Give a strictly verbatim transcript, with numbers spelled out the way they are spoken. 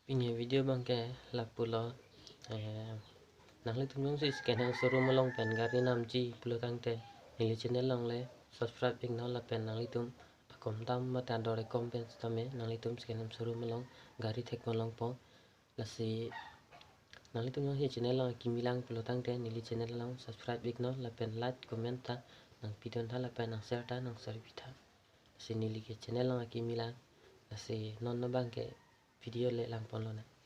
Pini video abangke lapulo, eh, nanglitum jongsi second hand showroom along pen gari namji pulo tangte, neli channel along le subscribe iknon lapen nanglitum akom tam mate ador ekom pen sitame nanglitum second hand showroom along gari thekpon longpo. Lasi nanglitum jongsi channel along akimi lang pulo tangte, neli channel along subscribe iknon lapen like, comment ta nangpidun tha lapen nang share ta nang share pitha. Lasi neli ke channel along akimi lang. Lasi non abangke video le langponlonang.